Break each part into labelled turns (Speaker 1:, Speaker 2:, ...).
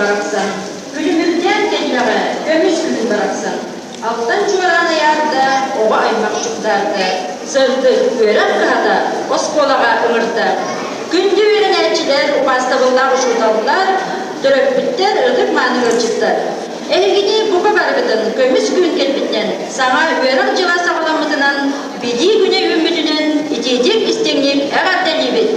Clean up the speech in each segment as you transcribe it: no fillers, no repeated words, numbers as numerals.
Speaker 1: барахсан, Күлүмүрдээн кэллэҕэ көмүс күһүн барахсан. Алтан чуораан айаарда, оҕо аймах чугдаарда, сырдык үөрэх кыһата оскуолаҕа ыҥырда. Күндү үөрэнээччилэр, убаастабыллаах учууталлар, төрөппүттэр, ытык-мааны ыалдьыттар! Эһигини бука барыгытын көмүс күһүн кэлбитинэн, саҥа үөрэх дьыла саҕаламмытынан, Билии күнэ үүммүтүнэн итиитик истиҥник эҕэрдэлиибит!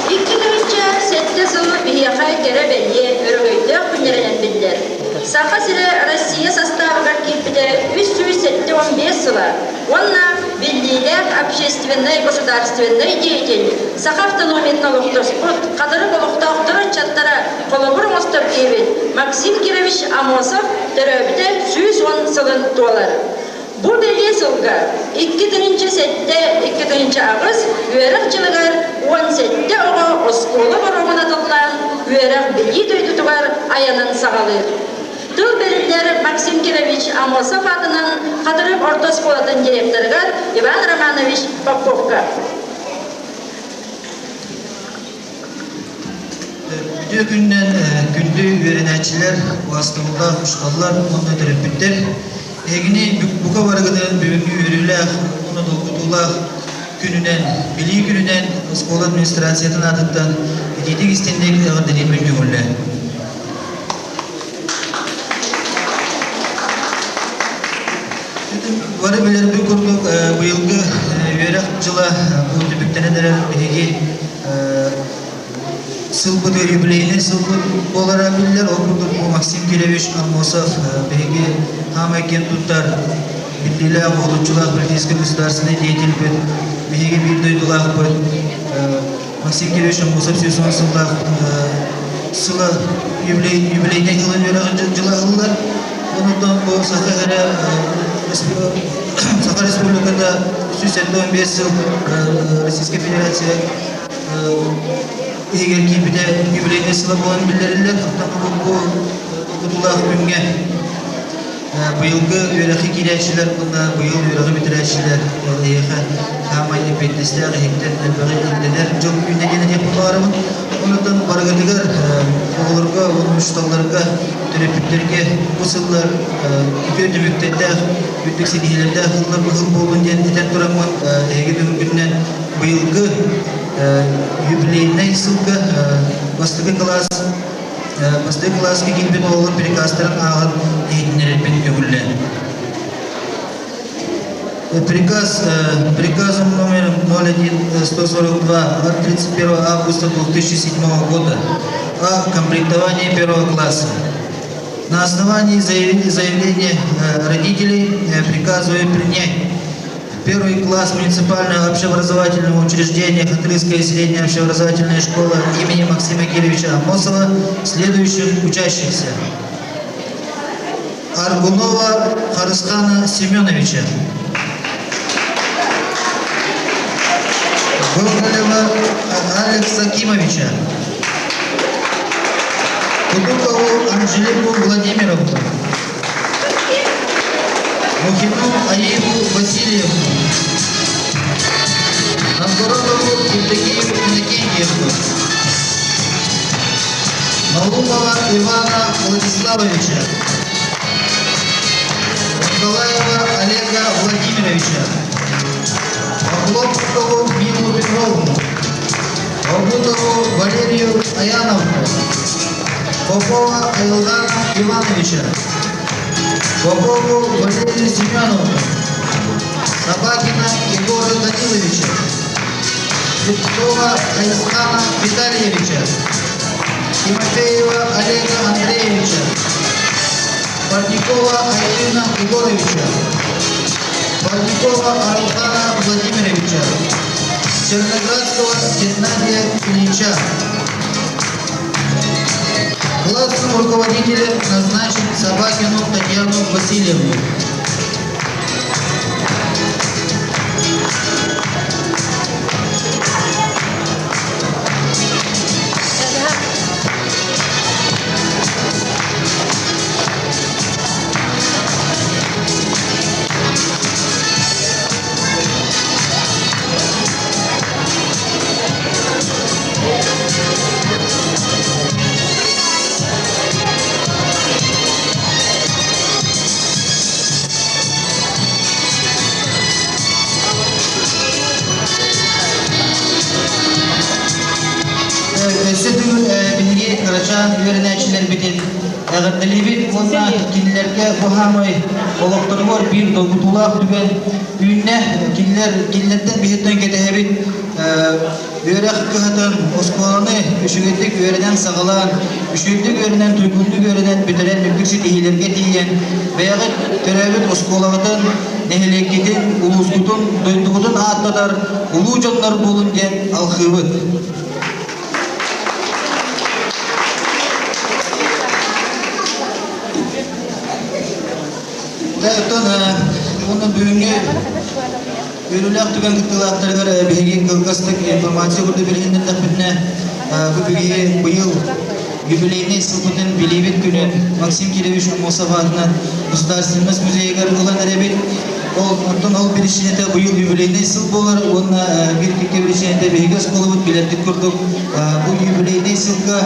Speaker 1: 2007 сыл биһиэхэ кэрэ-бэлиэ, өрөгөйдөөх күннэринэн биллэр. Саха сирэ Россия састаабыгар киирбитэ 375 сыла уонна биллиилээх общественнай государственнай деятель, Саха автономиятын олохтоспут, Хатырык олохтоохторо ыччаттара холобур оҥостор киһибит Максим Кирович Аммосов төрөөбүтэ 110 сылын туолар. Бу бэлиэ сылга 2007 2008 үөрэх дьылыгар 17 оҕо оскуола боруогун атыллаан үөрэх-билии дойдутугар айанын саҕалыыр. Тыл бэриллэр Максим Кирович Аммосов аатынан Хатырык орто оскуолатын директорыгар Иван Романович Поповка.
Speaker 2: Үтүө күнүнэн күндү үөрэнээччилэр, убаастабыллаах учууталлар уонна төрөппүттэр! Эһигини бука барыгытын бүгүҥҥү үөрүүлээх уонна долгутуулаах күнүнэн, Билии күнүнэн оскуола администрациятын аатыттан итиитик истиҥник эҕэрдэлиирбин көҥүллээ. Бары билэрбит курдук, быйылгы үөрэх дьыла бу түмүктэнэн эрэр биһиги сылбыт юбилейнай сылбыт буолара биллэр. Ол курдук бу Максим Кирович Аммосов биһиги хаамай киэн туттар биллиилээх, уһулуччулаах политическай государственнай деятельбит, биһиги биир дойдулаахпыт Максим Кирович Аммосов 110 сыллаах сыла юбилейнай сылын үөрэҕин дьыла ыллар. Онуттан бу Саха эрэ Саха Республиката 175 сыл Российскай Федерация иһигэр киирбитэ юбилейнай сыла буолан биллэриллэр. Оттон бу долгутуулаах күҥҥэ быйылгы үөрэххэ киирээччилэр уонна быйыл үөрэҕи бүтэрээччилэр эһиэхэ саамай эппиэтинэстээх иһиттэн элбэҕи ирдэнэр дьыл үүннэ диэн этиэхпин баҕарабын. Онон барыгытыгар оҕолорго уонна учууталларга, төрөппүттэргэ бу сыллар үтүө түмүктэрдээх, үрдүк ситиһиилэрдээх сыллар быһыл буоллун диэн этэн тураммын эһиги бүгүҥҥүнэн быйылгы юбилейнай сылга бастакы кылаас бастакы кылааска киирбит оҕолор приказтарын ааҕан иһитиннэрэрбин көҥүллээн. Приказ приказом номер 01142 от 31 августа 2007 года о комплектовании первого класса. На основании заявления родителей приказываю принять первый класс муниципального общеобразовательного учреждения Хатырыкская средняя общеобразовательная школа имени Максима Кировича Амосова следующих учащихся. Аргунова Харысхана Семеновича. Гоголева Алекса Кимовича. Кутукову Анжелику Владимировну. Мухину Аиву Васильевну, Новгородову Евдокию Иннокентьевну, Наумова Ивана Владиславовича, Николаева Олега Владимировича, Охлопкову Милу Петровну, Обутову Валерию Аяновну, Попова Илгана Ивановича, Попову Валерию Семеновну, Собакина Егора Даниловича, Зубцова Айсхана Витальевича, Тимофеева Олега Андреевича, Парникова Айдына Егоровича, Парникова Арухана Владимировича, Черноградского Геннадия Ильича. Классным руководителем назначить Собакину Татьяну Васильевну. Эҕэрдэлиибит уонна кинилэргэ бу хаамай олохторугар биир долгутуулаах түгэн үүннэ. Кинилэр кинилэртэн биһиттэн кэтэһэбит үөрэх кыһатын оскуоланы үчүгэйдик үөрэнэн саҕалаан, үчүгэйдик үөрэнэн, туйгуннук үөрэнэн бүтэрэн үрдүк ситиһиилэргэ тиийэн, бэйэҕит төрөөбүт оскуолаҕытын, нэһилиэккитин, улуускутун, дойдугутун ааттатар улуу дьоннор буолун диэн алхыыбыт. Оттон уонна бүгүҥҥү үөрүүлээх түгэн кыттыылаахтарыгар биһиги кылгастык информация курдук билиһиннэрдэхпитинэ, бу биһиги быйыл юбилейнай сылбытын билиибит күнүн Максим Кирович Аммосов аатынан Государственность музейыгар ылан эрэбит. Ол оттон ол биричиинэтэ быйыл юбилейнай сыл буолар уонна биир кэккэ биричиинэтэ биһиги оскуолабыт билэрдик курдук бу юбилейнай сылга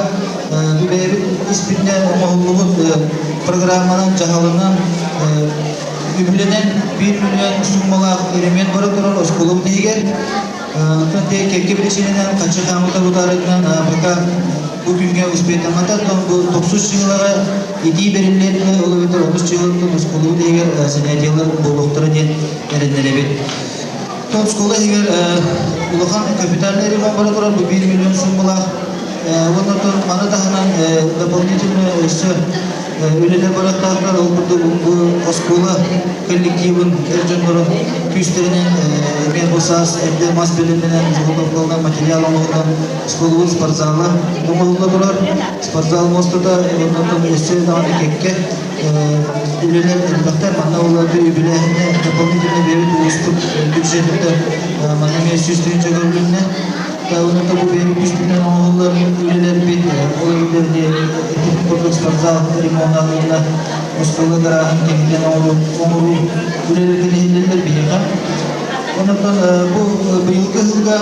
Speaker 2: бу бэйэбит испитинэн оҥоһуллубут программанан, дьаһалынан үбүлэнэн 1 миллион сууммалаах өрөмүөн бара турар оскуолабыт иһигэр. Оттон кэккэ биричиинэнэн хаччы хаамыта бутаарытынан пока бу күҥҥэ успетаммата, оттон бу тохсус чыһылара итии бэриллиэн ол эбэтэр онус чыһылаттан оскуолабыт иһигэр занятиелар буолуохтара диэн эрэннэрэбит. Оттон оскуола иһигэр улахан капитальный ремонт бара турар, бу 1 миллион сууммалаах. Уонна оттон маны таһынан дополнительно өссө үлэлэр барыахтаахтар. Ол курдук бу оскуола коллективын эр дьоннорун күүстэринэн эмиэ бу саас эрдэ мас бэлэмнэнэн заготовкаланан материал оҥоһуллан оскуолабыт спортзала оҥоһулла турар. Спортзал муостата оннуттан өссө даҕаны кэккэ үлэлэр элбэхтэр. Манна олорду үбүлээһинэ дополнительно бэйэбит улууспут бюджетыттан манна эмиэ 100 тыһыынча көрүлүннэ. Онута бу бэйэбит күүспүтүнэн оҥоһуллар үлэлэрбит, ол эбэтэр этиппит курдук спортзал ремонтан уонна оскуола гарааһын кэҥэтэн оҥоруу үлэлэргэ иһиллэллэр биһиэхэ. Онон бу быйылгы сылга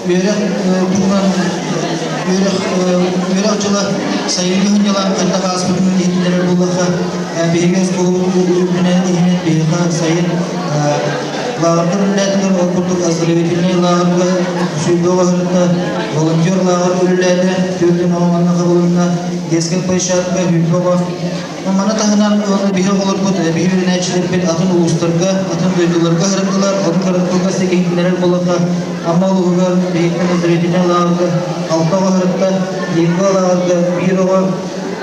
Speaker 2: үөрэх туһунан үөрэх үөрэх дьыла сайыҥҥы сынньалаҥ хайдах ааспытын иһитиннэрэр буоллахха, биһиги оскуолабыт үрдүнэн иһинэн биһиэхэ сайын лааҕырдар үлэлээтилэр, ол курдук оздоровительнай лааҕырга сүүрбэ оҕо волонтер лааҕыр үлэлээтэ, 40 оҕо манна хабылынна, детскай площадка 20 оҕо. Маны таһынан биһи оҕолорбут, биһи үөрэнээччилэрбит атын улуустарга, атын дойдуларга сырыттылар, атын кыратылга сэгиһиннэрэр буоллахха, Амма улууһугар биһиттэн оздоровительнай лааҕырга алта оҕо сырытта, Лиҥкэ лааҕырга биир оҕо.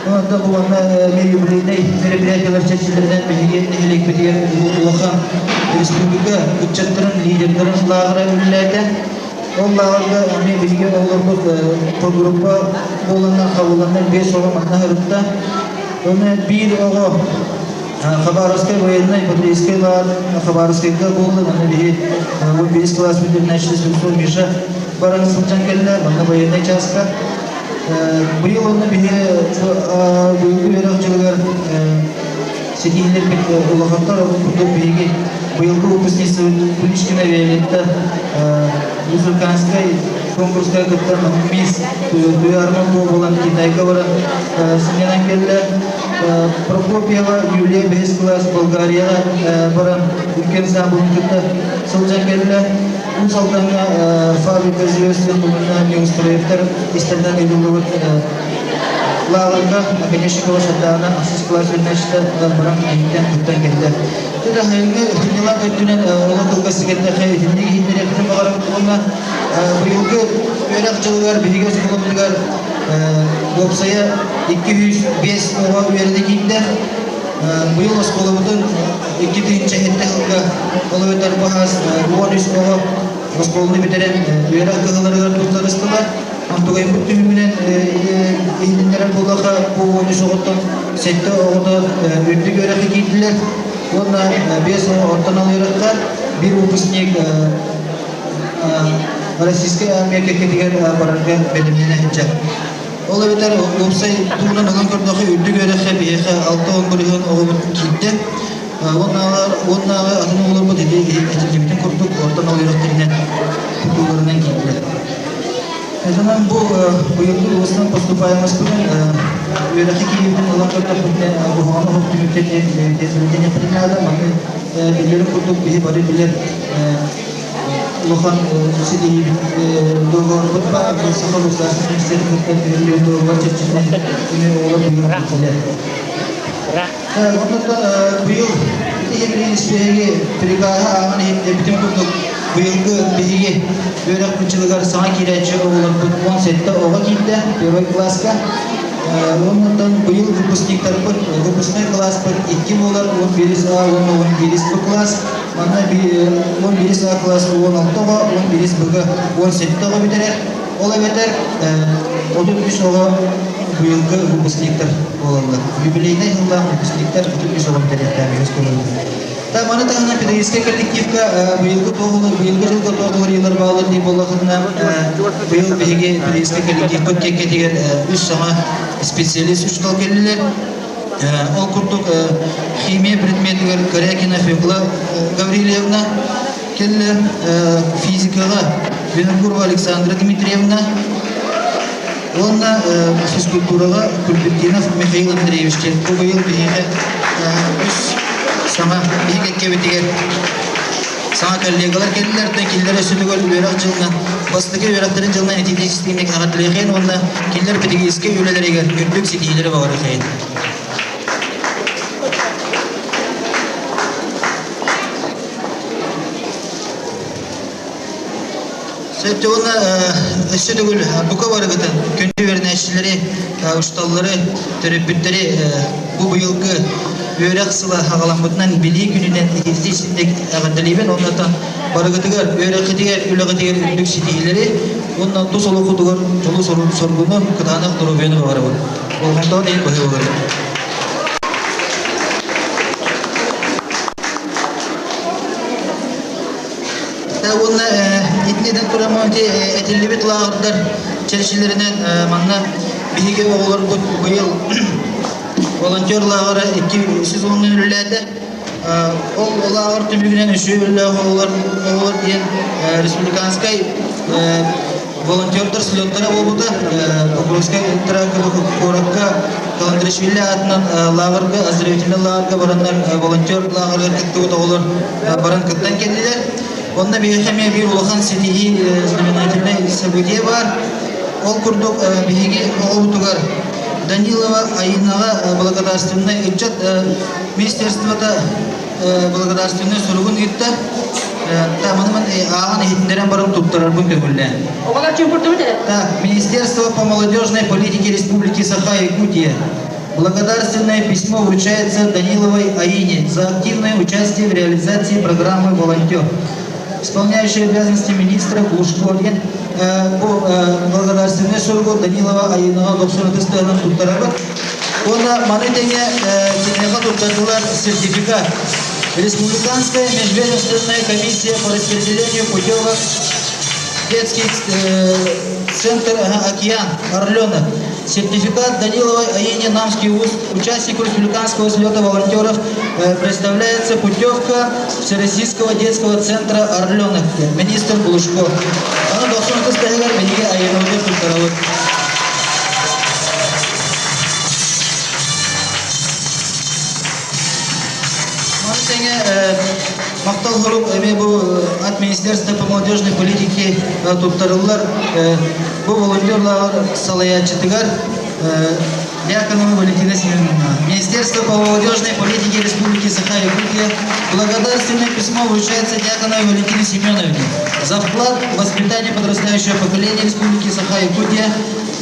Speaker 2: Онтон бу манна эмиэ юбилейнай мероприятиелар чэрчилэринэн биһиги нэһилиэкпитигэр улахан республика ыччаттарын лидердарын лааҕыра үлэлээтэ. Ол лааҕырга эмиэ биһиги оҕолорбут группа буоланнар хабылланнар биэс оҕо манна сырытта. Онно биир оҕо Хабаровскай военнай патриотическай лааҕыр Хабаровскайга буолла. Манна биһи 15 класс бүтэрнээччи Миша баран сылдьан кэллэ. Манна военнай чааска. Быйыл онно биһи быйылгы үөрэх дьылыгар ситиһиилэрбит улахантар, ол курдук биһиги быйылгы выпускницабыт Куличкина Виолетта музыкантскай конкурска кыттан мисс Туйаарма буолан Китайга баран сынньанан кэллэ. Прокопьева Юлия бэһис кылаас Болгарияҕа баран үлкен саабылын кытта сылдьан кэллэ. Уус Алдаҥҥа фабрика звезд туһунан Неустроевтар истэринэн ыытыллыбыт лааҕырга Оконешникова Сардаана ахсыс кылаас үөрэнээччитэ баран иһиттэн туттан кэллэ. Ити сайыҥҥы сынньалаҥ өттүнэн олох кылгас сигэттэхэ итинник иһитиннэриэхпитин баҕарабыт уонна быйылгы үөрэх дьылыгар биһиги оскуолабытыгар уопсайа 205 оҕо үөрэнэ киирдэ. Быйыл оскуолабытын 2007 сылга ол эбэтэр бу хаас 13 оҕо оскуоланы бүтэрэн үөрэх кыһаларыгар туттарыстылар. Онтугайбыт түмүгүнэн иһитиннэрэр буоллахха, бу 13 оҕоттон 7 оҕото үрдүк үөрэххэ киирдилэр уонна 5 оҕо ортон ал үөрэххэ, биир выпускник Российскай армия кэккэтигэр барарга бэлэмнэнэ сылдьар. Ол эбэтэр уопсай туһунан ылан көрдөххө, үрдүк үөрэххэ биһиэхэ 60% оҕобут киирдэ. Уоннааҕы атын оҕолорбут ити этиллибитин курдук орто анал үөрэхтэринэн тутууларынан киирдилэр. Этанан бу быйылгы улуустан поступаемоспытын үөрэххэ киириибитин ылан көрдөхпүтүнэ куһаҕан оһох түмүктэрин наада. Маны биллэрин курдук биһи бары билэр улахан ситиһиибит договорбут баар Саха государственный министерствотыттан түһэриллибит договор чэрчитинэн кини оҕолор быйыл кэллилэр. Онтон быйыл ити билигин испииһэги прикаһы ааҕан иһиттэрбитин курдук быйылгы биһиги үөрэх бычылыгар саҥа киирээччи оҕолорбут 17 оҕо киирдэ первый класска. Оннуттан быйыл выпускниктарбыт выпускной класспыт икки буолар 11 А уонна 11 Б класс. Манна 11 А класс 16 оҕо, 11 Б 17 оҕо бүтэрэр. Ол эбэтэр 33 оҕо быйылгы выпускниктар буолаллар. Юбилейнай сыллаах выпускниктар 33 оҕо бүтэриэхтээх үһүс көрөллөр. Та маны таһынан педагогическай коллективка быйылгы туоһулар, быйылгы дьылга туоһулар ыйылар бааллар дии буоллахына, быйыл биһиги педагогическай коллективпыт кэккэтигэр үс саҥа специалист учуутал кэллилэр. Ол курдук химия предметигэр Корякина Фекла Гаврильевна кэллэ, физикаҕа Винокурова Александра Дмитриевна уонна физкультураҕа Кульбертинов Михаил Андреевич диэн бу быйыл биһиэхэ үс саҥа биһи кэккэбитигэр саҥа коллегалар кэллилэр да кинилэр өссө үөрэх дьылынан бастакы үөрэхтэрин дьылынан итиитик эҕэрдэлиэхин уонна кинилэр педагогическай үлэлэригэр үрдүк ситиһиилэри баҕарыахайын. Сөптө уонна өссө төгүл бука барыгытын күндү үөрэнээччилэри, учууталлары, төрөппүттэри бу быйылгы үөрэх сыла аҕаламмытынан билии күнүнэн итиитик эҕэрдэлиибин уонна барыгытыгар үөрэххитигэр, үлэҕитигэр үрдүк ситиһиилэри уонна тус олоххутугар дьолу соргуну, кытаанах доруобуйаны баҕарабын. Болҕомтоҕут иһин баһыы боларын. Уонна итиннитэн туран этиллибит лааҕырдар чэрчилэринэн манна биһиги оҕолорбут быйыл волонтер лааҕыра икки сезонунан үлэлээтэ. Ол лааҕыр түмүгүнэн үчүгэй үлэлээх оҕолор оҕолор диэн республиканскай волонтердар слеттара буолбута. Покровскай куоракка Каландришвили аатынан лааҕырга, оздоровительнай лааҕырга бараннар волонтер лааҕырыгар кыттыбыт оҕолор баран кыттан кэллилэр. Онно биһиэхэ эмиэ биир улахан ситиһии знаменательнай событие баар. Ол курдук биһиги оҕобутугар Данилова Айынаҕа благодарственнай ыччат министерствота благодарственнай суругун ыытта. Маны ааҕан иһитиннэрэн баран туттарарбын көҥүллээн.
Speaker 1: Оҕолор чуҥкурдубут эрэ.
Speaker 2: Так, Министерство по молодежной политике Республики Саха-Якутия. Благодарственное письмо вручается Даниловой Аине за активное участие в реализации программы «Волонтер». Исполняющий обязанности министра Глушко бу благодарственный суругу Данилова Аинаҕа дохсун ытыс тыаһынан туттарабыт. Уонна маны тэҥэ киниэхэ туттардылар сертификат. Республиканская межведомственная комиссия по распределению путевок детский центр «Океан» Орленок. Сертификат Даниловой Аине Намский вуз, участнику республиканского слета волонтеров, представляется путевка Всероссийского детского центра «Орленок». Министр Глушко. Аны дохсун ытыс тыаһыгар биһиги Айыновы туттарабыт. Маны тэҥэ махтал сурук эмиэ бу от Министерства по молодежной политике туттарыллар. Бу волонтер лааҕыр салайааччытыгар Дьяконова Валентина Семеновна. Министерство по молодежной политике Республики Саха-Якутия благодарственное письмо вручается Дьяконовой Валентине Семеновне за вклад в воспитание подрастающего поколения Республики Саха-Якутия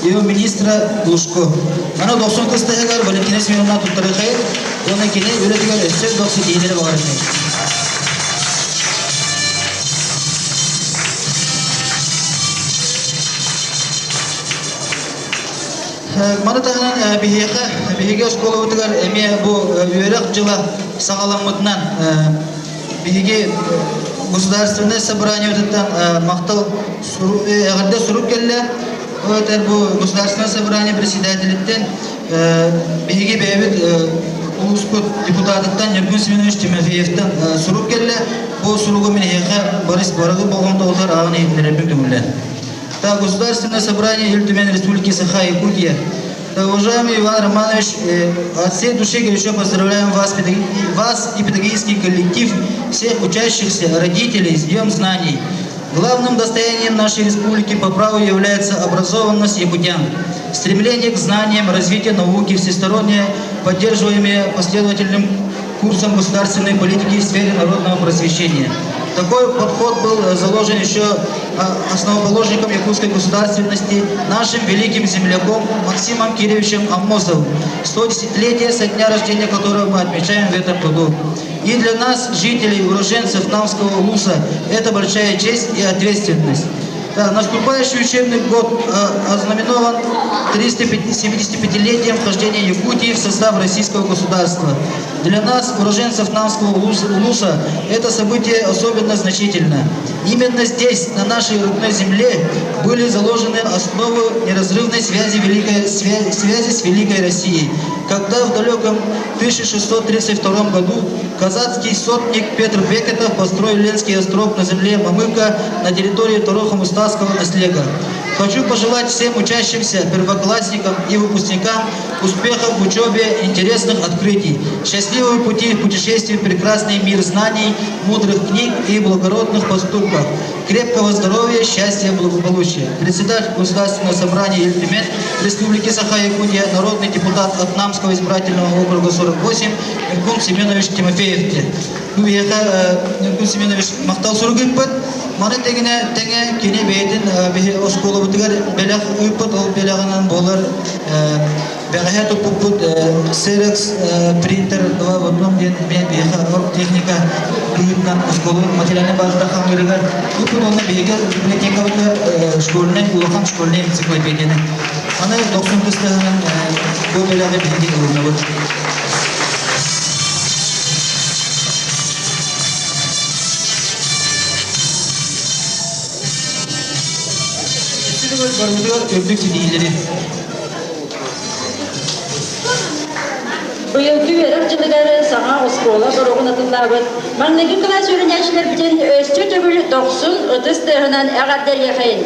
Speaker 2: ее министра Глушко. Аны дохсун ытыс тыаһыгар Валентина Семеновна туттарыахайын уонна кини үлэтигэр өссө дох ситиһиилэри баҕарыахайын. Маны таһынан биһиэхэ, биһиги оскуолабытыгар эмиэ бу үөрэх дьыла саҕаламмытынан биһиги государственное собраниебытыттан махтал эҕэрдэ сурук кэллэ. Ол этэр бу государственное собрание председателиттэн биһиги бэйэбит улууспут депутатыттан Ньургун Семенович Тимофеевтан сурук кэллэ. Бу суругу мин эһиэхэ Борис Барагы болҕомтоҕутугар ааҕан иһитиннэрэрбин көҥүллээн. Так, Государственное собрание Ил Түмэн Республики Саха-Якутия. Уважаемый Иван Романович, от всей души горячо поздравляем вас, вас и педагогический коллектив, всех учащихся, родителей с Днем Знаний. Главным достоянием нашей республики по праву является образованность якутян, стремление к знаниям, развитие науки, всесторонне поддерживаемое последовательным курсом государственной политики в сфере народного просвещения. Такой подход был заложен еще основоположником якутской государственности, нашим великим земляком Максимом Кирилловичем Аммосовым, 110-летие со дня рождения которого мы отмечаем в этом году. И для нас, жителей, уроженцев Намского улуса, это большая честь и ответственность. Да, наступающий учебный год ознаменован 375-летием вхождения Якутии в состав российского государства. Для нас, уроженцев Намского улуса, это событие особенно значительно. Именно здесь, на нашей родной земле, были заложены основы неразрывной связи, великой, связи с Великой Россией. Когда в далеком 1632 году казацкий сотник Петр Бекетов построил Ленский острог на земле Мамыка на территории Тороха-Мустасского наслега. Хочу пожелать всем учащимся, первоклассникам и выпускникам успехов в учебе, интересных открытий, счастливого пути в путешествии в прекрасный мир знаний, мудрых книг и благородных поступков, крепкого здоровья, счастья, благополучия. Председатель Государственного собрания Ил Түмэн Республики Саха-Якутия, народный депутат от Намского избирательного округа 48 Ньургун Семенович Тимофеев. Ну, Ньургун Семенович махтал сурук ыыппыт. Маны тэҥэ тэҥэ кини бэйэтин биһи оскуолабытыгар бэлэх ыыппыт, ол бэлэҕинэн буолар бэҕэһээ туппуппут Xerox принтер 2 в одном диэн эмиэ биһиэхэ оргтехника быһыытынан оскуолабыт материальнай базата хаҥыырыгар ыыппыт уонна биһиги библиотекабытыгар школьнай улахан школьнай энциклопедияны. Аны дохсун тыстыһынан бу бэлэҕи биһиги ылынныбыт. Барбытыгар үрдүк ситиһиилэри.
Speaker 1: Быйылгы үөрэх дьылыгар саҥа оскуола боруогун атыллаабыт маҥнайгы кылаас үөрэнээччилэрбитин өссө төгүл дохсун ытыс тыаһынан эҕэрдэлиэхэйин.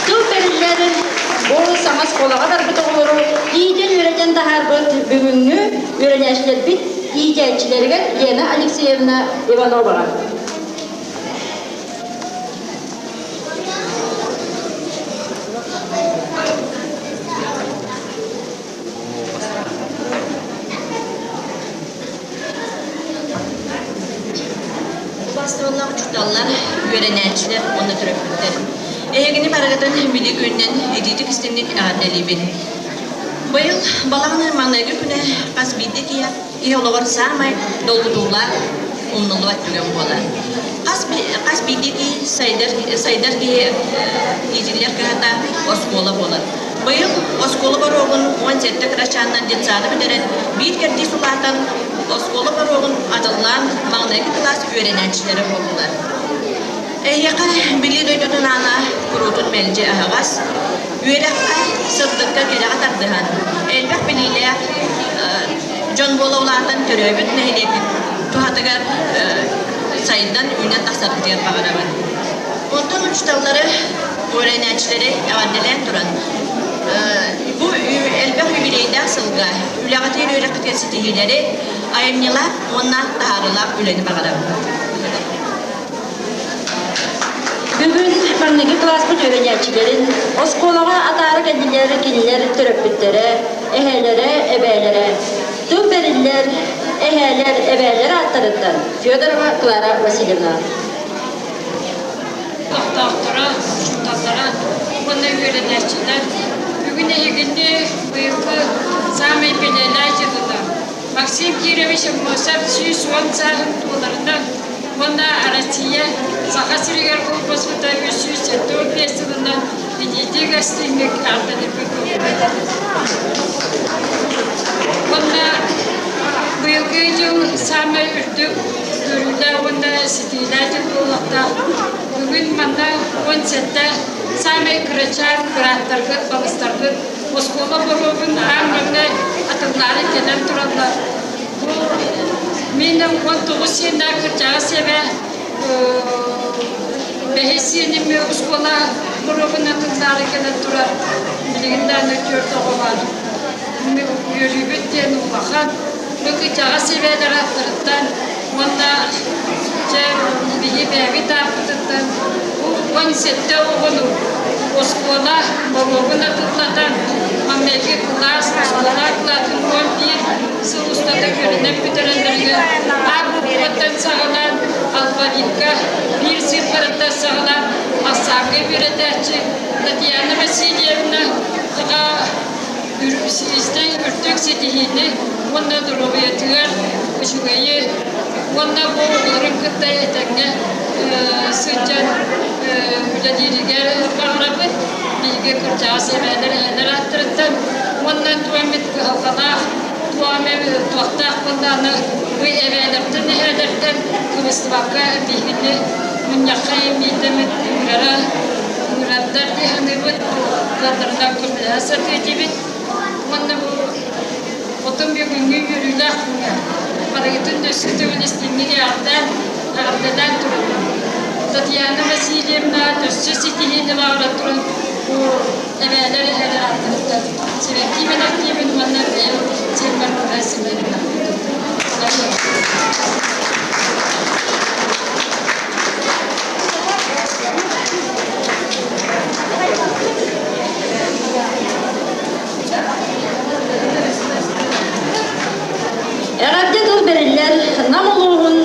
Speaker 1: Тыл бэриллэр бу саҥа оскуолаҕа барбыт оҕолору иитэн-үөрэтэн таһаарбыт бүгүҥҥү үөрэнээччилэрбит иитээччилэригэр Лена Алексеевна Ивановаҕа.
Speaker 3: Убаастабыллаах учууталлар, үөрэнээччилэр уонна төрөппүттэр. Эһигини барыгытын билии күнүнэн итиитик-истиҥник эҕэрдэлиибин. Быйыл балаҕан маҥнайгы күнэ хас биирдии киһи киһи олоҕор саамай долгутуулаах, умнуллубат түгэн буолар. Хас, хас биирдии киһи сайдар, сайдар киһи иитиллэр кыһата оскуола буолар. Быйыл оскуола боруогун 17 кырачааннан детсады бүтэрэн, биир кэрдиис улаатан, оскуола боруогун атыллаан маҥнайгы кылаас үөрэнээччилэрэ буоллулар. Эһиэхэ билии дойдутун аана куруутун мэлдьи аһаҕас, үөрэххэ, сырдыкка, кэрэҕэ тардыһан, элбэх билиилээх дьон буола улаатан төрөөбүт нэһилиэккит туһатыгар сайдан, үүнэн тахсаргытыгар баҕарабын. Онтон учууталлары, үөрэнээччилэри эҕэрдэлээн туран, бу элбэх юбилейдаах сылга үлэҕитигэр үөрэххитигэр ситиһиилэри, айымньылаах уонна таһаарыылаах үлэни баҕарабын.
Speaker 1: Бүгүн маҥнайгы кылааспыт үөрэнээччилэрин оскуолаҕа атаара кэллилэр кинилэр төрөппүттэрэ, эһээлэрэ, эбээлэрэ. Тыл бэриллэр эһээлэр, эбээлэр ааттарыттан Федорова Клара Васильевна.
Speaker 4: Олохтоохторо, учууталлара уонна үөрэнээччилэр бүгүн эһигини быйылгы саамай бэлиэлээх дьылына Максим Кирович Аммосов 110 сааһын туоларынан уонна Россия Саха сиригэр холбоспута 375 сылынан итиитик астыҥнык эҕэрдэлэрбин Уонна быйылгы дьыл саамай үрдүк көрүүлээх уонна ситиилээх дьыл буолуохтаах. Бүгүн манна 17 саамай кырачаан бырааттарбыт, балыстарбыт оскуола боруогун аан маҥнай атыллаары кэлэн тураллар. Бу мин 19 сиэннээх кырдьаҕас эбэ бэһис сиэним оскуола боруогун атыллаары кэлэн турар. Билигин даҕаны түөрт оҕо баар. Үөрүүбүт диэн улахан. Бу кырдьаҕас эбээлэр ааттарыттан уонна Дьэ, биһи бэйэбит ааппытыттан бу 17 оҕону оскуола боруогун атыллатан, маҥнайгы кылаас оскуола кылаатын 11 сыл устата үөрэнэн бүтэрэллэригэр А букваттан саҕалаан алфавитка биир цифраттан саҕалаан ахсааҥҥа үөрэтээччи Татьяна Васильевна истиҥ үрдүк ситиһиини уонна доруобуйатыгар үчүгэйи уонна бу оҕолорун кытта этэҥҥэ сылдьан үлэлииригэр баҕарабыт. Биһиги кырдьаҕас эбээлэр эһэлэр ааттарыттан уонна туох эмит кыһалҕалаах, туох эмэ туохтаах буоллаҕына бу эбээлэртэн эһээлэртэн кыбыстыбакка биһигини мунньахха биирдэ эмит ыҥырара ыҥыраннар дии саныыбыт, кыалларынан көмөлөһө сатыа диибит. Уонна бу отон бүгүҥҥү үөрүүлээх күҥҥэ барыгытын өссө төгүл истиҥник эҕэрдээн, эҕэрдэлээн турабын. Татьяна Васильевна өссө ситиһиини баҕара туран бу эбээлэр эһээлэр ааттарыттан сибэкки бэлэхтиибин уонна бэйэм сиэммэр кыра сэмэй бэлэхтиибин.
Speaker 1: Эҕэрдэ тыл бэриллэр Нам улууһун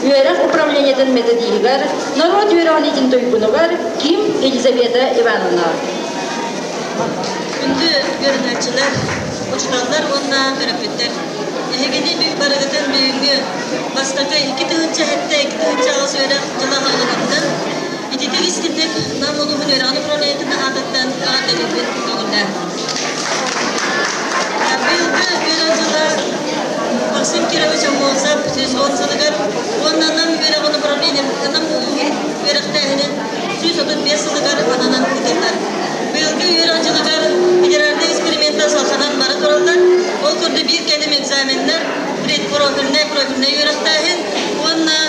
Speaker 1: үөрэх управлениетын методиһыгар, норуот үөрэҕиниитин туйгунугар Ким Елизавета Ивановна.
Speaker 5: Күндү үөрэнээччилэр, учууталлар уонна төрөппүттэр! Эһигини барыгытын бүгүҥҥү бастакы 2007 2008 үөрэх дьыла аһыллыбытынан ититик истинник Нам улууһун үөрэҕин управлениетын аатыттан эҕэрдэлиирбин көҥүллээн. Быйылгы үөрэх дьыла Максим Кирович Аммосов 110 сылыгар уонна Нам үөрэҕин управлениетын Нам улууһун үөрэхтээһинин 135 сылыгар ананан ыытыллар. Быйылгы үөрэх дьылыгар федеральнай эксперименттэр салҕанан бара тураллар. Ол курдук биир кэлим экзаменнар, предпрофильнай, профильнай үөрэхтээһин уонна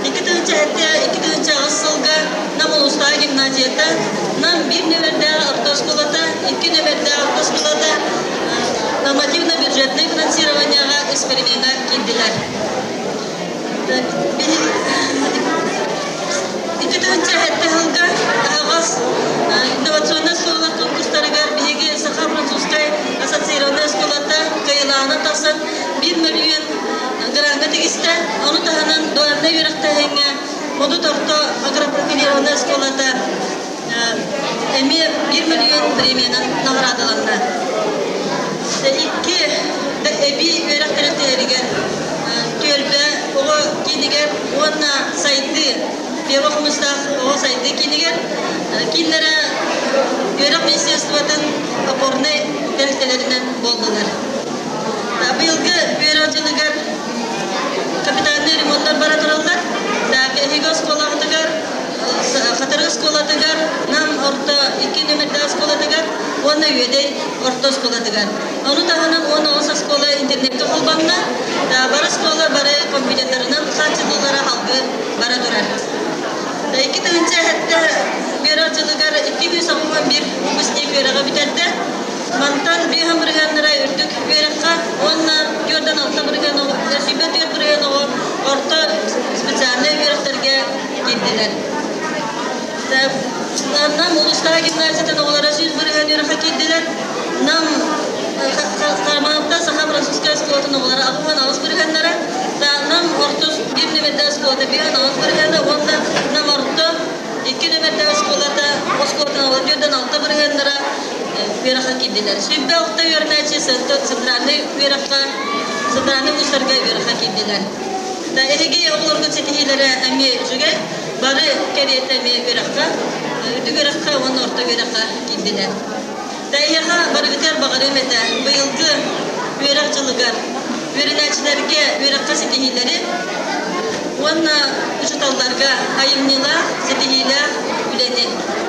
Speaker 5: 2007 2008 сылга Нам улуустааҕы гимназията, Нам биир нүөмэрдээх орто оскуолата, икки нүөмэрдээх орто оскуолата нормативно-бюджетнай финансированиеҕа эксперимеҥҥа киирдилэр. 2007 сылга аһаҕас инновационнай оскуолалар конкурстарыгар биһиги Саха-французскай ассоциированнай оскуолата кыайыылааҕынан тахсан 1 мөлүйүөн граҥҥа тигистэ. Ону таһынан дуальнай үөрэхтээһиҥҥэ Модут орто агропрофилированнай оскуолата эмиэ 1 мөлүйүөн премиянан наҕараадаланна. Икки эбии үөрэх тэрилтэлэригэр түөлбэ оҕо киинигэр уонна сайдыы Первый хомустаах оҕо сайдыы киинигэр кииннэрэ үөрэх министерствотын опорнай тэрилтэлэринэн буоллулар. Быйылгы үөрэх дьылыгар капитальнай ремонттар бара тураллар. Эһиги оскуолаҕытыгар Хатырык оскуолатыгар, Нам орто икки нөмердээх оскуолатыгар уонна Үөдэй орто оскуолатыгар. Ону таһынан 19 оскуола интернеккэ холбонно. Бары оскуола бары компьютердарынан хааччыллыылара салгыы бара турар. 2007 үөрэх дьылыгар 281 выпускник үөрэҕи бүтэрдэ. Мантан биэһэн бырыһыаннара үрдүк үөрэххэ уонна түөртэн алта бырыһыан 24 бырыһыан оҕо орто специальнай үөрэхтэргэ киирдилэр. Нам улуустааҕы гимназиятын оҕолоро 100% үөрэххэ киирдилэр. Нам Хармаапта Саха французскай оскуолатын оҕолоро 68 бырыһыаннара, Нам орто биир нөмэрдээх оскуолата 58 бырыһыана уонна Нам орто икки нөмэрдээх оскуолата оскуолатын оҕолоро 46 бырыһыаннара үөрэххэ киирдилэр. 26 үөрэнээччи центральнай үөрэххэ, центральнай вузтарга үөрэххэ киирдилэр. Эһиги оҕолоргут ситиһиилэрэ эмиэ үчүгэй. Бары кэриэтэ эмиэ үөрэххэ, үрдүк үөрэххэ уонна орто үөрэххэ киирдилэр. Эһиэхэ барыгытыгар баҕарыам этэ, быйылгы үөрэх дьылыгар үөрэнээччилэргэ үөрэххэ ситиһиилэри уонна учууталларга айымньылаах, ситиһиилээх үлэни.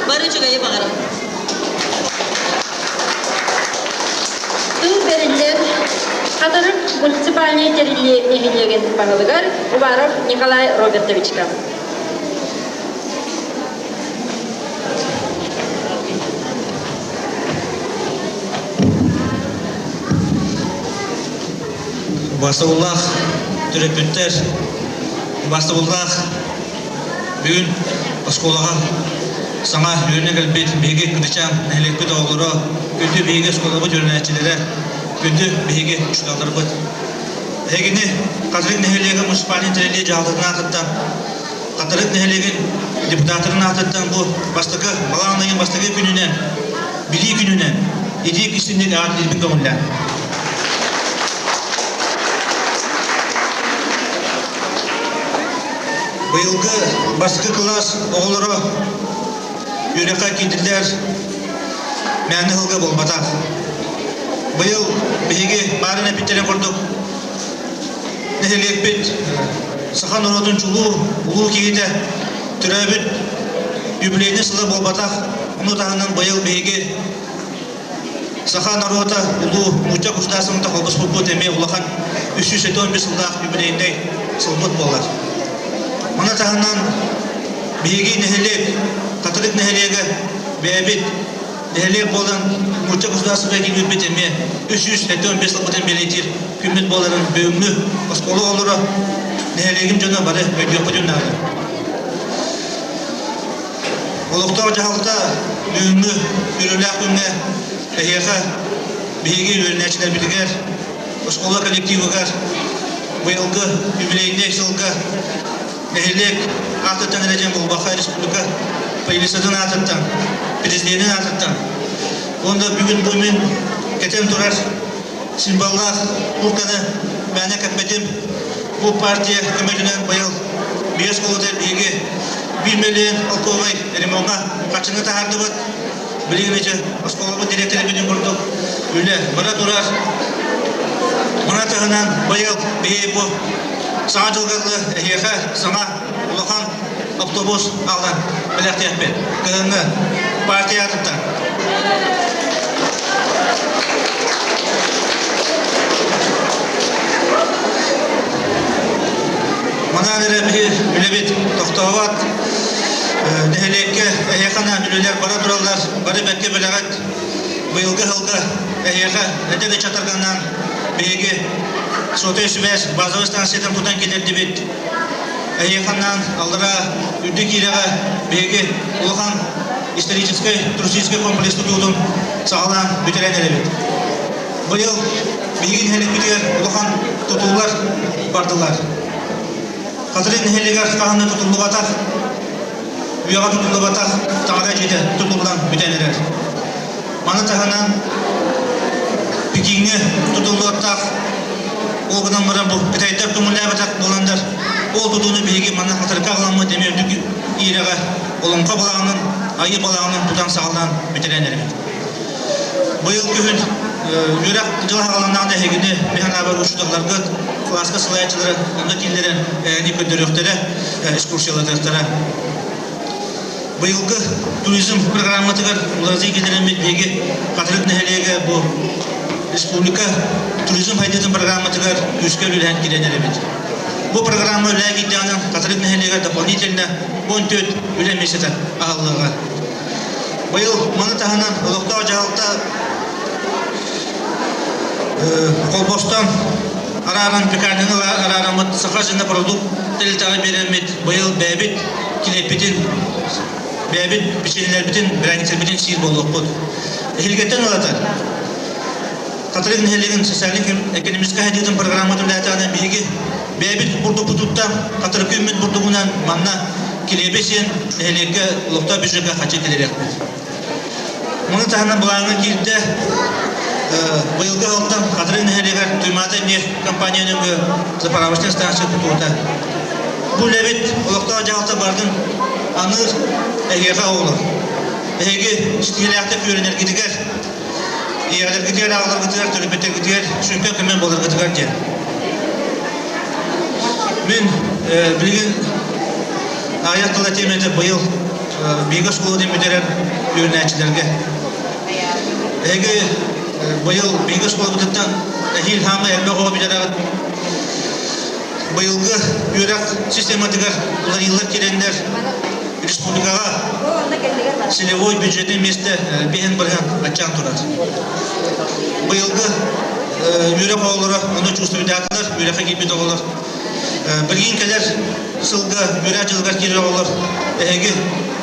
Speaker 5: Бары үчүгэйи баҕарабын.
Speaker 1: Тыл бэриллэр Хатырык муниципальнай тэриллии нэһилиэгин баһылыгар Уваров Николай Робертовичка.
Speaker 2: Убастабыллаах төрөппүттэр, убастабыллаах. Бүгүн оскуолаҕа саҥа үөрэнэ кэлбит биһиги Кытычаан нэһилиэкпит оҕолоро, күндү биһиги оскуолабыт үөрэнээччилэрэ, күндү биһиги учууталларбыт. Эһигини Хатырык нэһилиэгин муниципальнай тэриллии дьаһалтатын аатыттан, Хатырык нэһилиэгин депутаттарын аатыттан бу бастакы балаҕан ыйын бастакы күнүнэн, Билии күнүнэн итии кистинник аат илбин көҥүллээн. Быйылгы бастакы кылаас оҕолоро үөрэххэ киирдилэр, мээнэ сылга буолбатах. Быйыл биһиги баарын эппиттэрин курдук нэһилиэкпит саха норуотун чулуу улуу киһитэ төрөөбүт юбилейный сыла буолбатах. Ону таһынан быйыл биһиги Саха норуота улуу нуучча государствота холбоспуппут эмиэ улахан 375 сыллаах юбилейнай сылбыт буолар. Маны таһынан биһиги нэһилиэк, Хатырык нэһилиэгэ бэйэбит нэһилиэк буолан нуучча государствота киирбиппит эмиэ 375 сылбытын бэлиэтиир күммүт буоларын бүгүҥҥү оскуола оҕолоро, нэһилиэгим дьоно бары өйдүөхпүтүн наада. Олохтоох дьаһалта бүгүҥҥү үөрүүлээх күҥҥэ эһиэхэ биһиги үөрэнээччилэрбитигэр, оскуола коллективыгар быйылгы юбилейнай сылга нэһилиэк аатыттан эрэ диэн буолбакка республика правительствотын аатыттан, президенин аатыттан уонна бүгүн бу мин кэтэн турар символлаах куртканы мээнэ кэппэтим. Бу партия көмөтүнэн быйыл биэс оскуолата биһиги биир миллион олковай ремоҥҥа харчыны таһаардыбыт. Билигин ичи оскуолабыт директора бүтүн курдук үлэ бара турар. Мана таһынан быйыл биһиги бу саҥа дьылга эһиэхэ саҥа улахан автобус аҕалан бэлэхтиэхпит. Кыһыҥҥы партия аатыттан. Манан эрэ биһи үлэбит тохтообот. Нэһилиэккэ эһиэхэ анаан үлэлэр бара тураллар. Бары бэркэ билэҕит. Быйылгы сылга эһиэхэ эдэр ыччаттарганан биһиги сотовай сибээс базовай станциятын тутан киллэрдибит. Эһиэхэ аллара үрдүк киирэҕэ биһиги улахан историческай туристическай комплекс тутуутун саҕалаан бүтэрэн эрэбит. Быйыл биһиги нэһилиэкпитигэр улахан тутуулар бардылар. Хатырык нэһилиэгэр хаһан да тутуллубатах, үйэҕэ тутуллубатах таҥара дьиэтэ тутуллан бүтэн эрэр. Маны таһынан Пекиҥҥэ тутуллуохтаах ол гынан баран бу кытайдар көҥүллээбэтэх буоланнар ол тутууну биһиги манна хатырыкка аҕаламмыт эмиэ үрдүк иирэҕэ Олоҥхо балаҕанын, Айыы балаҕанын тутан саҕалаан бүтэрэн эрэбит. Быйыл күһүн үөрэх дьыла саҕаланнаҕына эһигини мин санаабар учууталларгыт, кылааска салайааччылары онно киллэрэн эһигини көрдөрүөхтэрэ, экскурсиялатыахтара. Быйылгы туризм программатыгар уларытыы киллэрэммит биһиги Хатырык нэһилиэгэ бу республика туризм сайдыытын программатыгар күүскэ үлэлээн киирэн эрэбит. Бу программа үлэҕэ киирдэҕинэ Хатырык нэһилиэгэр дополнительно 14 үлэ миэстэтэ аһыллыаҕа. Быйыл маны таһынан олохтоох дьаһалта холбостон арааран пекарняны араараммыт Саха продукт тэрилтэҕэ биэрэммит быйыл бэйэбит килиэппитин, бэйэбит печеньелэрбитин, бирээнньиктэрбитин сиир буолуохпут. Эһилгэттэн ылата Хатырык нэһилиэгин социальнай-экономическай сайдыытын программатын үлэлээтэҕинэ биһиги бэйэбит бурдукпутуттан Хатырык үүммүт бурдугунан манна килиэби сиэн нэһилиэккэ олохтоох бюджекка хаччы киллэриэхпит. Маны таһынан былааҥҥа киирдэ быйылгы сылтан Хатырык нэһилиэгэр Туймаада нефть компания нөҥүө заправочнай станция тутуута. Бу үлэбит олохтоох дьаһалта бардын аныыр эһиэхэ оҕолор. Эһиги ситиһиилээхтик үөрэнэргитигэр, ийэлэргитигэр, аҕаларгытыгар, төрөппүттэргитигэр сүҥкэн көмө буоларгытыгар диэн. Мин билигин аҕыйах тыл этиэм этэ быйыл биһиги оскуола диэн бүтэрэр үөрэнээччилэргэ. Эһиги быйыл биһиги оскуолабытыттан эһиил хаамай элбэх оҕо бүтэрэҕит. Быйылгы үөрэх систематыгар уларыйыылар киирэннэр республикаҕа целевой бюджетный миэстэ биһин бырыһан аччаан турар. Быйылгы үөрэх оҕолоро ону чувствуйдаатылар, үөрэххэ киирбит оҕолор. Билигин кэлэр сылга үөрэх дьылыгар киирэр оҕолор эһиги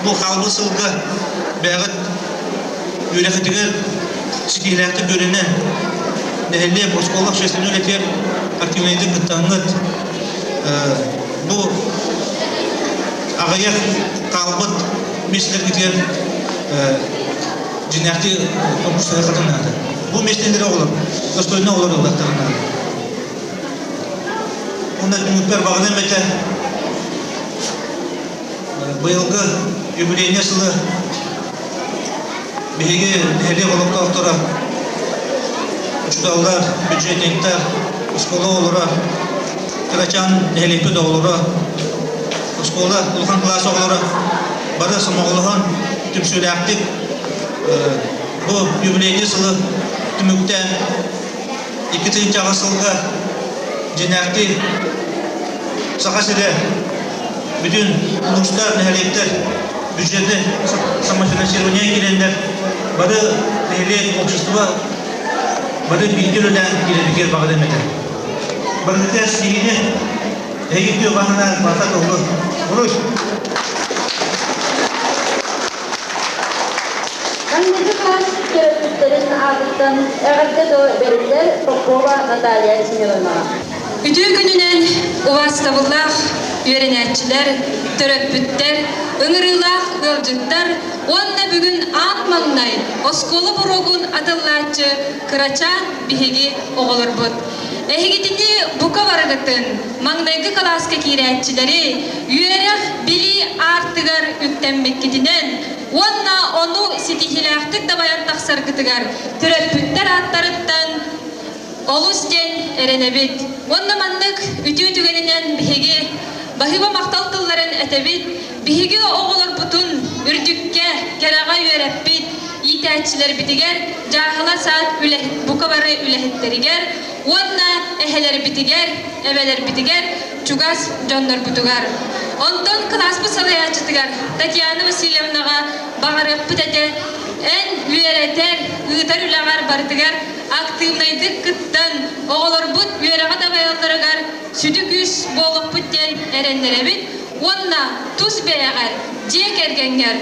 Speaker 2: бу хаалбыт сылга бэйэҕит үөрэххитигэр ситиһиилээхтик үөрэнэн, нэһилиэк, оскуола общественнай үлэтигэр активнайдык кыттаҥҥыт бу аҕыйах хаалбыт миэстэлэргитигэр дьиҥнээхтии конкурстарыаххытын наада. Бу миэстэлэри оҕолор достойно оҕолор ыллахтарын наада. Уонна түмүкпэр баҕарыам этэ быйылгы юбилейнай сылы биһиги нэһилиэк олохтоохторо учууталлар, бюджетниктар, оскуола оҕолоро, кырачаан нэһилиэкпит оҕолоро, оскуола улахан кылаас оҕолоро бары сомоҕолоһон түмсүүлээхтик бу юбилейнай сылы түмүктээн 2008 сылга дьиҥнээхтии Саха сирэ бүтүн улуустар, нэһилиэктэр бюджеты самофинансирование киирэннэр бары нэһилиэк общество бары бииргэ үлэлээн киирэригэр баҕарыам этэ. Барыгытыгар сиһини эһиги күөх баһынан барыта толлун. Уруй!
Speaker 1: Маҥнайгы хаас төрөппүттэрин аатыттан эҕэрдэ тыл бэриллэр Попова Наталья Семеновнаҕа.
Speaker 4: Үтүө күнүнэн убаастабыллаах үөрэнээччилэр, төрөппүттэр, ыҥырыылаах ыалдьыттар уонна бүгүн аан маҥнай оскуола боруогун атыллааччы кырачаан биһиги оҕолорбут. Эһигитини бука барыгытын маҥнайгы кылааска киирээччилэри үөрэх, билии аартыгар үктэммиккитинэн уонна ону ситиһиилээхтик дабайан тахсаргытыгар төрөппүттэр ааттарыттан олус диэн эрэнэбит. Уонна маннык үтүө түгэнинэн биһиги баһыыба махтал тылларын этэбит, биһиги оҕолорбутун үрдүккэ, кэрэҕэ үөрэппит иитээччилэрбитигэр, дьааһыла саад үлэһит бука бары үлэһиттэригэр уонна эһэлэрбитигэр, эбэлэрбитигэр, чугас дьоннорбутугар. Онтон кылааспыт салайааччытыгар Татьяна Васильевнаҕа баҕарыахпыт этэ, эн үөрэтэр, ыытар үлэҕэр барытыгар актыыбынайдык кыттан, оҕолорбут үөрэҕи дабайалларыгар сүдү күүс буолуохпут диэн эрэннэрэбит уонна тус бэйэҕэр, дьиэ кэргэҥҥэр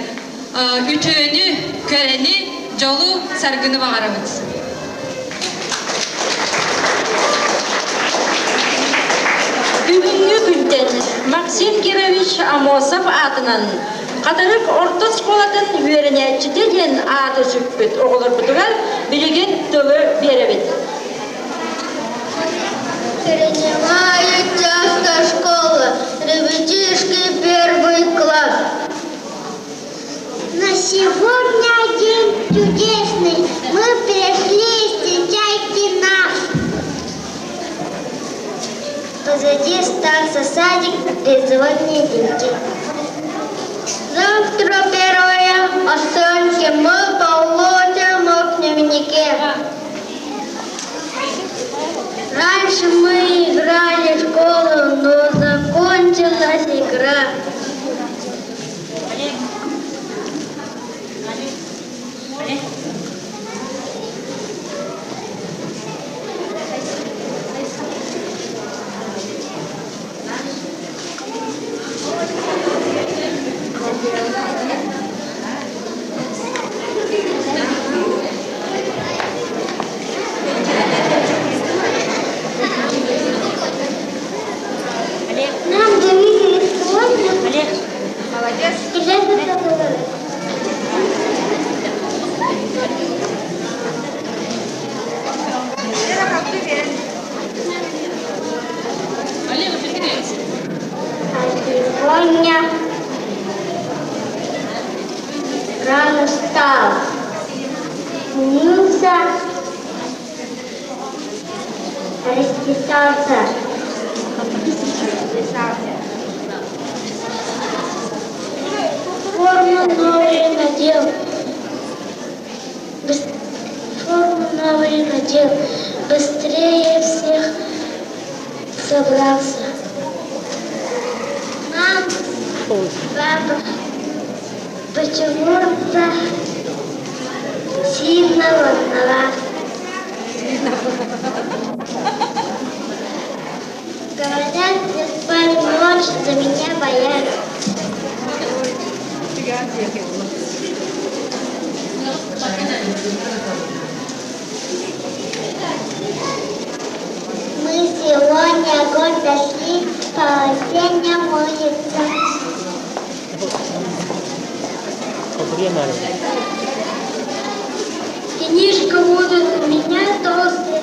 Speaker 4: үтүөнү, кэрэни, дьолу, саргыны баҕарабыт.
Speaker 1: Бүгүҥҥү күнтэн Максим Кирович Аммосов аатынан Хатырык орто оскуолатын үөрэнээччитэ диэн ааты сүкпүт оҕолорбутугар билигин тылы биэрэбит.
Speaker 6: Принимает часто школа, ребятишки первый класс. На сегодня день чудесный, мы пришли, встречайте нас. Позади остался садик, трезвонные деньги. Завтра первое оценки мы получим в дневнике. Раньше мы играли в школу, но закончилась игра. Нам дарили сегодня
Speaker 1: Молодец.
Speaker 6: Сегодня рано встал, умылся, расчесался. Форму новую надел. Форму новую надел. Быстрее всех собрался. Мам, папа почему-то сильно волновался. Говорят, не спать ночью. может за меня бояться. Мы сегодня гордо шли по осенним улицам. Книжка будет у меня толстая.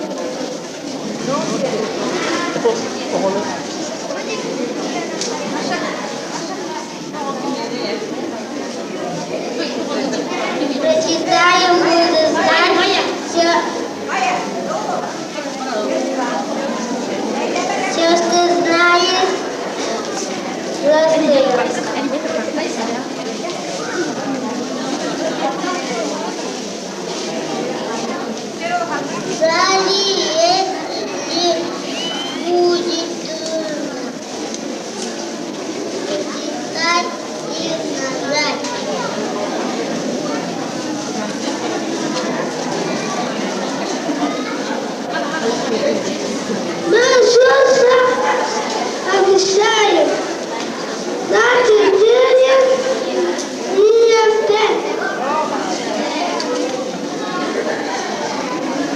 Speaker 6: Прочитаю, буду знать все, все, что знает взрослые. В зале если будет прочитать и нажать. Мы все обещаем. На четыре и опять.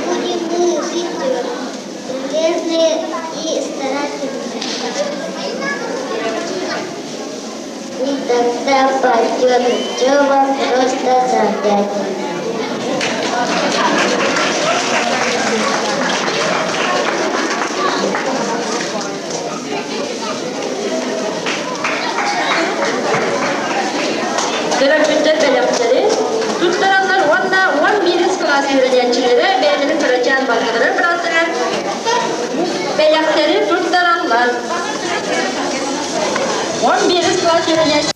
Speaker 6: Будем мы жить полезные и старательные. И тогда пойдет учеба просто замечательно.
Speaker 1: Төрөппүттэр бэлэхтэри туттараллар уонна 11 кылаас үөрэнээччилэрэ бэйэлэрин кырачаан балтылара бырааттара бэлэхтэри туттараллар. 11 кылаас үөрэнээччилэрэ.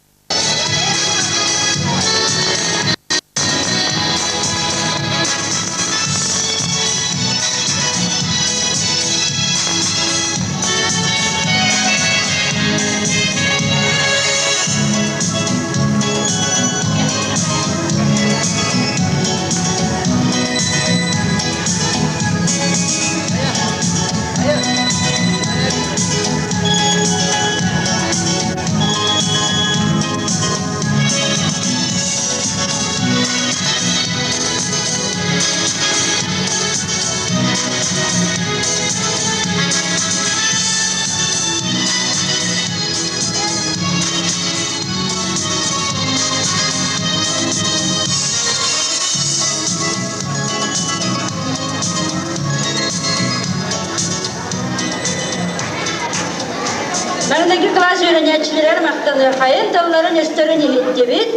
Speaker 1: Маҥнайгы кылаас үөрэнээччилэригэр махтаныаххайын, тылларын-өстөрүн иһиттибит.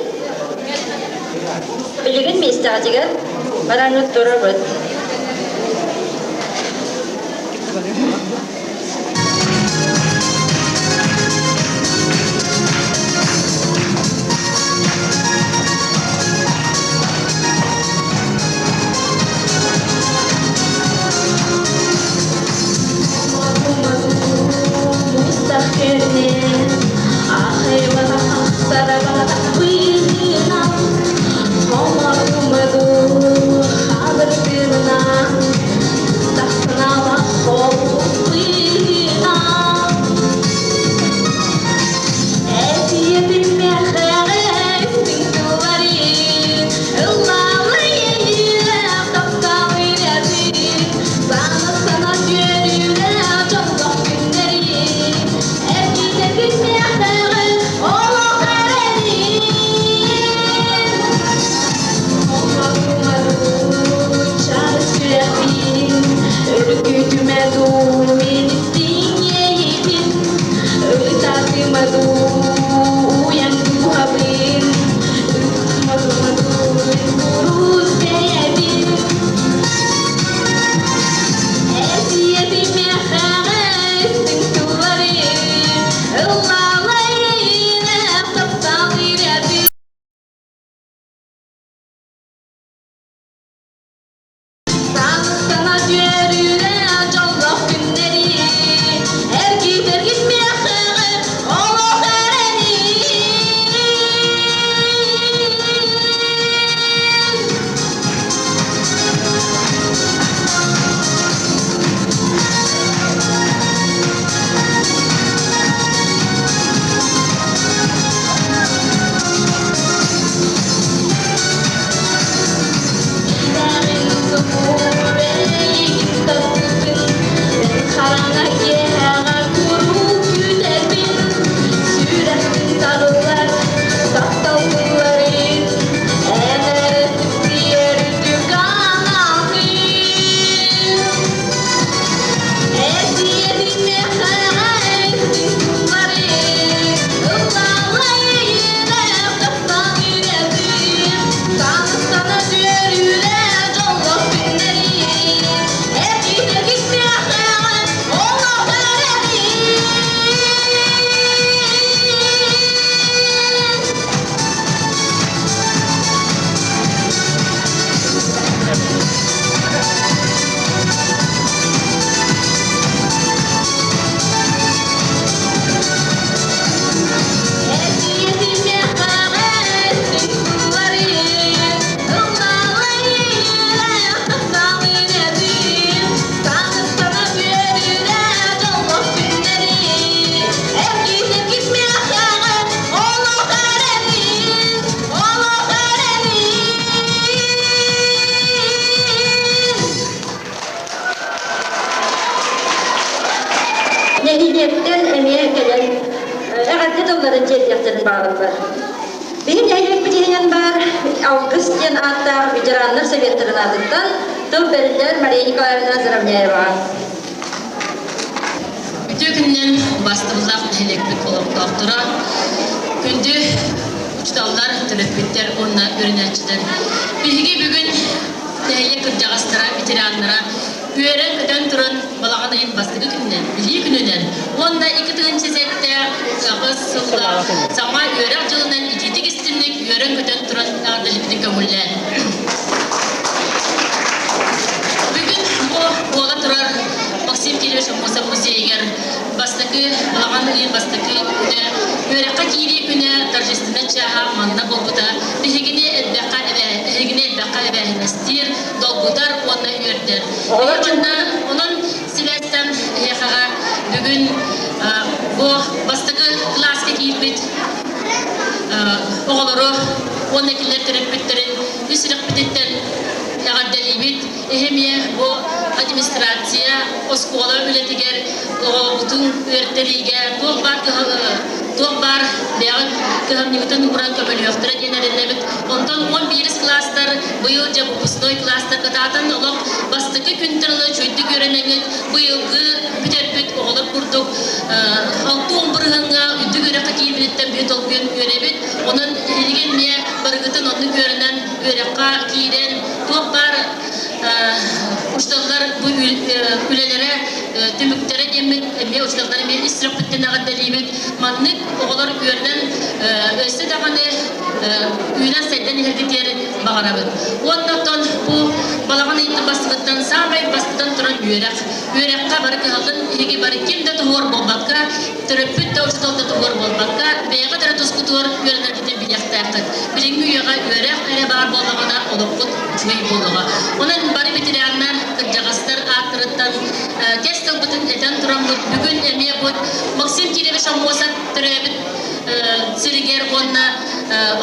Speaker 1: Билигин миэстэҕитигэр бараҥҥыт турабыт. сибээстээн эмиэ кэлэн эҕэрдэ тылларын тиэрдиэхтэрин баҕараллар. Биһиги нэһилиэкпит иһинэн баар Алгыс диэн ааттаах ветераннар советтарын аатыттан тыл бэриллэр Мария Николаевна Заровняеваҕа.
Speaker 7: Үтүө күнүнэн убаастабыллаах нэһилиэкпит олохтоохторо, күндү учууталлар, төрөппүттэр уонна үөрэнээччилэр. Биһиги бүгүн нэһилиэк кырдьаҕастара, ветераннара үөрэн-көтөн туран балаҕан ыйын бастакы күнүнэн, Билии күнүнэн уонна 2007 сыллаах саҥа үөрэх дьылынан итиитик-истинник үөрэн-көтөн туран эҕэрдэлиппитин көҥүллээн. Бүгүн бу буола турар Максим Кириллович Аммосов музейыгар бастакы балаҕан ыйын бастакы күнэ, үөрэххэ киирии күнэ торжественнай чааһа манна буолбута биһигини элбэххэ эһигини элбэххэ эбээһинэстиир, долгутар уонна үөрдэр. Манна онон сибээстэн эһиэхэҕэ бүгүн бу бастакы кылааска киирбит оҕолору уонна кинилэр төрөппүттэрин үс сүрэхпититтэн эҕэрдэлиибит. Эһэмиэ бу администрация оскуола үлэтигэр оҕобутун үөртэриигэ туох баар туох баар бэйэҕит кыһамньыбытын ууран көмөлөһүөхтэрэ диэн эрэнэбит. Онтон 11 класстар быйыл дьэ выпускной класстар кытаатан олох бастакы күнтэн ыла үчүгэйдик үөрэнэҥҥит быйылгы бүтэрбит оҕолор курдук 60 бырыһыаҥҥа үрдүк үөрэххэ киирбититтэн биһи толкуйан үөрэбит. Онон эһиги эмиэ барыгытын оннук үөрэнэн үөрэххэ киирэн туох баар учууталлар бу үлэлэрэ түмүктэрэ диэммит эмиэ учууталлар эмиэ ис сүрэхпиттэн эҕэрдэлиибит. Маннык оҕолор үөрэнэн өссө даҕаны үүнэн-сайдан иһэргитигэр баҕарабыт. Уонна оттон бу балаҕан ыйыттан бастыгыттан саамай бастатан туран үөрэх. Үөрэххэ бары кыһаллын эһиги бары ким да туһугар буолбакка, төрөппүт да учуутал да туһугар буолбакка, бэйэҕит эрэ тускутугар үөрэнэргитин билиэхтээххит. Билиҥҥи үйэҕэ үөрэх эрэ баар буоллаҕына олоххут үчүгэй буолуоҕа. Онон бары ветераннар, кырдьаҕастар ааттарыттан кэс тылбытын этэн тураммыт, бүгүн эмиэ бу Максим Кирович Аммосов төрөөбүт сиригэр уонна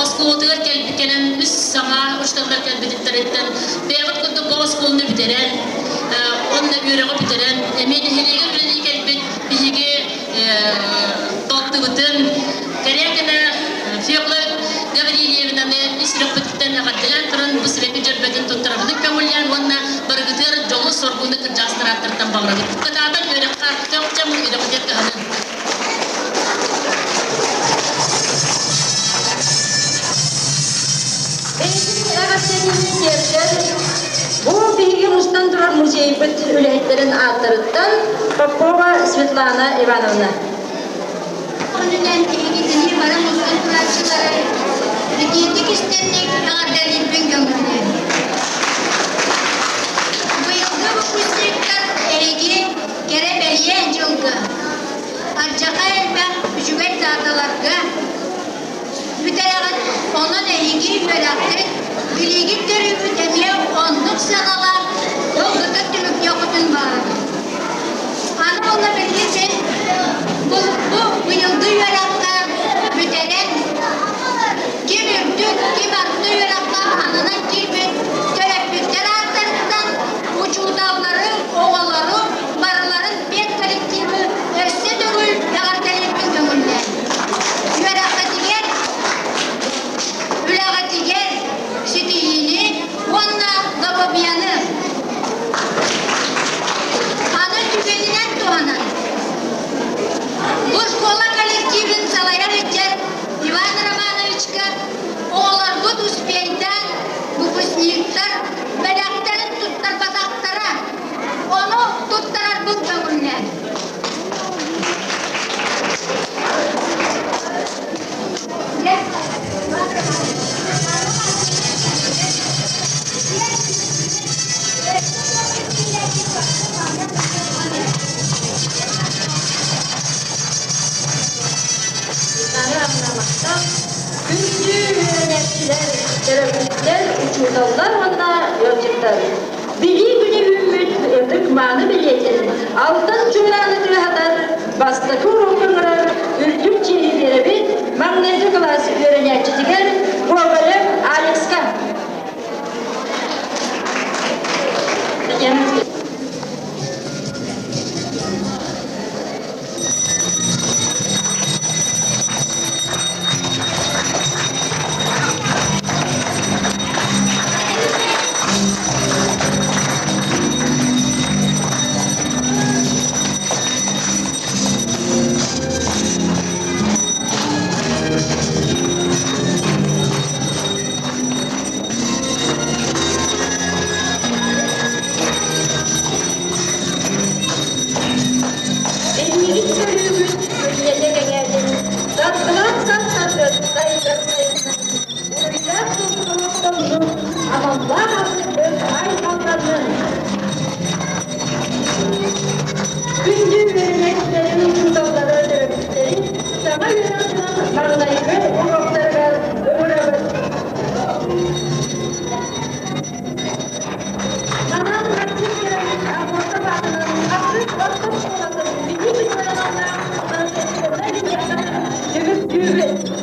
Speaker 7: оскуолатыгар кэлэн үс саҥа учууталлар кэлбититтэриттэн бэйэҕит курдук бу оскуоланы бүтэрэн уонна үөрэҕи бүтэрэн эмиэ нэһилиэгэр үлэлии кэлбит биһиги балтыбытын Корякина Фекла Гаврильевнаны ис сүрэхпититтэн эҕэрдэлээн туран бу сибэкки дьөрбөтүн туттарабытын көҥүллээн уонна барыгытыгар дьолу-соргуну кырдьаҕастар ааттарыттан баҕарабыт. Кытаатан үөрэххэ көх-чэм үөрэххитигэр кыһанын.
Speaker 1: Эйигин эҕэрдэлиибин тиэрдэр бу биһиги мустан турар музейбыт үлэһиттэрин ааттарыттан Попова Светлана Ивановна.
Speaker 8: Онунан эһигитини бары мустан турааччылары итиитик истэнник эҕэрдэлиирбин көҥүллүүр. Быйылгы выпускниктар эһиги кэрэ-бэлиэ дьылга Ардьаха элбэх үчүгэй дааталарга бүтэрэҕит, онон эһиги үөрэххит, билиигит төрүүбүт эмиэ оннук сыаналаах долгутар түмүктүөххүтүн баҕарабын. Аны буолла билигин син бу, бу быйылгы үөрэххэ бүтэрэн, ким үрдүк, ким орто үөрэххэ ананан киирбит төрөппүттэр ааттарыттан учууталлары, оҕолору барыларын педколлективы өссө төгүл эҕэрдэлиирбин көҥүллээн. Үөрэххитигэр, үлэҕитигэр ситиһиини уонна доруобуйаны аны түгэнинэн туһанан бу школа коллективын салайар ыччат Иван Романовичка оҕолорбут успейдаан выпускниктар бэлэхтэрин туттарбатахтара Ону туттарарбын көҥүллээн.
Speaker 1: Күндү үөрэнээччилэр, төрөппүттэр, учууталлар уонна ыалдьыттар! Билии күнэ үүммүт ытык-мааны бэлиэтин алтан чуорааны тыаһатар бастакы уруок ыҥырар үрдүк чиэһи биэрэбит маҥнайгы кылаас үөрэнээччитигэр Гоголев Алекска. Татьяна.
Speaker 9: Үлэ.